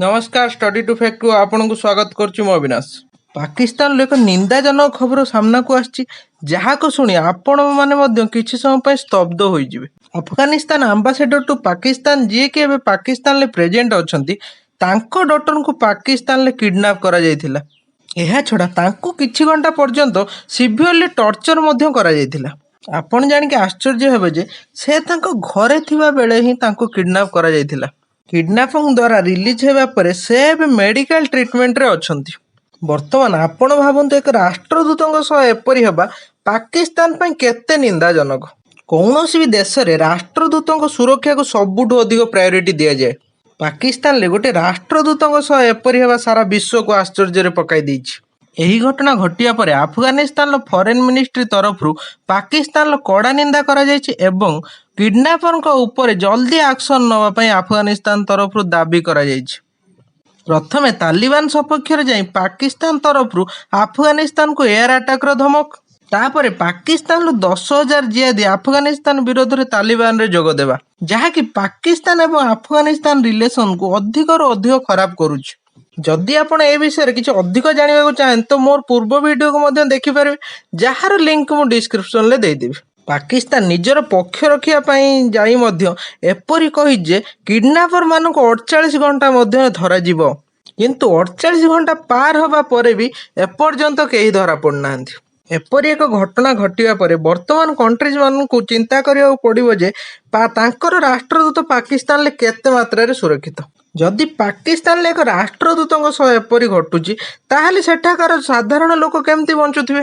ନମସ୍କାର, study two ଫ୍ୟାକ୍ଟକୁ ଆପଣଙ୍କୁ ସ୍ୱାଗତ କରୁଛି ମୁଁ ଅବିନାଶ। ପାକିସ୍ତାନରୁ ଏକ ନିନ୍ଦାଜନକ ଖବର ସାମ୍ନାକୁ ଆସିଛି, ଯାହାକୁ ଶୁଣି ଆପଣମାନେ ମଧ୍ୟ କିଛି ସମୟ ପାଇଁ ସ୍ତବ୍ଧ ହୋଇଯିବେ। ଆଫଗାନିସ୍ତାନ ଆମ୍ବାସେଡର ଟୁ ପାକିସ୍ତାନ, ଯିଏକି ଏବେ ପାକିସ୍ତାନରେ ପ୍ରେଜେଣ୍ଟ ଅଛନ୍ତି, ତାଙ୍କ ଡଟରଙ୍କୁ ପାକିସ୍ତାନରେ କିଡନାପ୍ କରାଯାଇଥିଲା। ଏହା ଛଡ଼ା ତାଙ୍କୁ କିଛି ଘଣ୍ଟା ପର୍ଯ୍ୟନ୍ତ ସିଭିୟରଲି ଟର୍ଚର ମଧ୍ୟ କରାଯାଇଥିଲା। ଆପଣ ଜାଣିକି ଆଶ୍ଚର୍ଯ୍ୟ ହେବେ ଯେ ସେ ତାଙ୍କ ଘରେ ଥିବା ବେଳେ ହିଁ ତାଙ୍କୁ କିଡନାପ୍ କରାଯାଇଥିଲା। କିଡନାପିଂ ଦ୍ୱାରା ରିଲିଜ୍ ହେବା ପରେ ସେ ଏବେ ମେଡିକାଲ ଟ୍ରିଟମେଣ୍ଟରେ ଅଛନ୍ତି। ବର୍ତ୍ତମାନ ଆପଣ ଭାବନ୍ତୁ, ଏକ ରାଷ୍ଟ୍ରଦୂତଙ୍କ ସହ ଏପରି ହେବା ପାକିସ୍ତାନ ପାଇଁ କେତେ ନିନ୍ଦାଜନକ। କୌଣସି ବି ଦେଶରେ ରାଷ୍ଟ୍ରଦୂତଙ୍କ ସୁରକ୍ଷାକୁ ସବୁଠୁ ଅଧିକ ପ୍ରାୟୋରିଟି ଦିଆଯାଏ। ପାକିସ୍ତାନରେ ଗୋଟେ ରାଷ୍ଟ୍ରଦୂତଙ୍କ ସହ ଏପରି ହେବା ସାରା ବିଶ୍ୱକୁ ଆଶ୍ଚର୍ଯ୍ୟରେ ପକାଇ ଦେଇଛି। ଏହି ଘଟଣା ଘଟିବା ପରେ ଆଫଗାନିସ୍ତାନର ଫରେନ୍ ମିନିଷ୍ଟ୍ରି ତରଫରୁ ପାକିସ୍ତାନର କଡ଼ା ନିନ୍ଦା କରାଯାଇଛି ଏବଂ କିଡନାପରଙ୍କ ଉପରେ ଜଲ୍ଦି ଆକ୍ସନ ନେବା ପାଇଁ ଆଫଗାନିସ୍ତାନ ତରଫରୁ ଦାବି କରାଯାଇଛି। ପ୍ରଥମେ ତାଲିବାନ ସପକ୍ଷରେ ଯାଇ ପାକିସ୍ତାନ ତରଫରୁ ଆଫଗାନିସ୍ତାନକୁ ଏୟାର ଆଟାକର ଧମକ, ତାପରେ ପାକିସ୍ତାନରୁ 10,000 ଜିହାଦୀ ଆଫଗାନିସ୍ତାନ ବିରୋଧରେ ତାଲିବାନରେ ଯୋଗ ଦେବା, ଯାହାକି ପାକିସ୍ତାନ ଏବଂ ଆଫଗାନିସ୍ତାନ ରିଲେସନକୁ ଅଧିକରୁ ଅଧିକ ଖରାପ କରୁଛି। ଯଦି ଆପଣ ଏ ବିଷୟରେ କିଛି ଅଧିକ ଜାଣିବାକୁ ଚାହାନ୍ତି, ତ ମୋର ପୂର୍ବ ଭିଡ଼ିଓକୁ ମଧ୍ୟ ଦେଖିପାରିବେ, ଯାହାର ଲିଙ୍କ ମୁଁ ଡିସ୍କ୍ରିପସନରେ ଦେଇଦେବି। ପାକିସ୍ତାନ ନିଜର ପକ୍ଷ ରଖିବା ପାଇଁ ଯାଇ ମଧ୍ୟ ଏପରି କହିଛି ଯେ କିଡନାପର ମାନଙ୍କୁ 48 ଘଣ୍ଟା ମଧ୍ୟରେ ଧରାଯିବ। କିନ୍ତୁ 48 ଘଣ୍ଟା ପାର ହେବା ପରେ ବି ଏପର୍ଯ୍ୟନ୍ତ କେହି ଧରା ପଡ଼ିନାହାନ୍ତି। ଏପରି ଏକ ଘଟଣା ଘଟିବା ପରେ ବର୍ତ୍ତମାନ କଣ୍ଟ୍ରିଜ ମାନଙ୍କୁ ଚିନ୍ତା କରିବାକୁ ପଡ଼ିବ ଯେ ତାଙ୍କର ରାଷ୍ଟ୍ରଦୂତ ପାକିସ୍ତାନରେ କେତେ ମାତ୍ରାରେ ସୁରକ୍ଷିତ। ଯଦି ପାକିସ୍ତାନରେ ଏକ ରାଷ୍ଟ୍ରଦୂତଙ୍କ ସହ ଏପରି ଘଟୁଛି, ତାହେଲେ ସେଠାକାର ସାଧାରଣ ଲୋକ କେମିତି ବଞ୍ଚୁଥିବେ?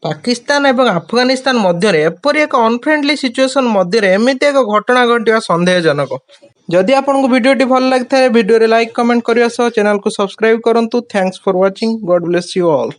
ପାକିସ୍ତାନ ଏବଂ ଆଫଗାନିସ୍ତାନ ମଧ୍ୟରେ ଏପରି ଏକ ଅନଫ୍ରେଣ୍ଡଲି ସିଚୁଏସନ ମଧ୍ୟରେ ଏମିତି ଏକ ଘଟଣା ଘଟିବା ସନ୍ଦେହଜନକ। ଯଦି ଆପଣଙ୍କୁ ଭିଡ଼ିଓଟି ଭଲ ଲାଗିଥାଏ, ଭିଡ଼ିଓରେ ଲାଇକ୍, କମେଣ୍ଟ କରିବା ସହ ଚ୍ୟାନେଲକୁ ସବସ୍କ୍ରାଇବ୍ କରନ୍ତୁ। Thanks for watching. God bless you all.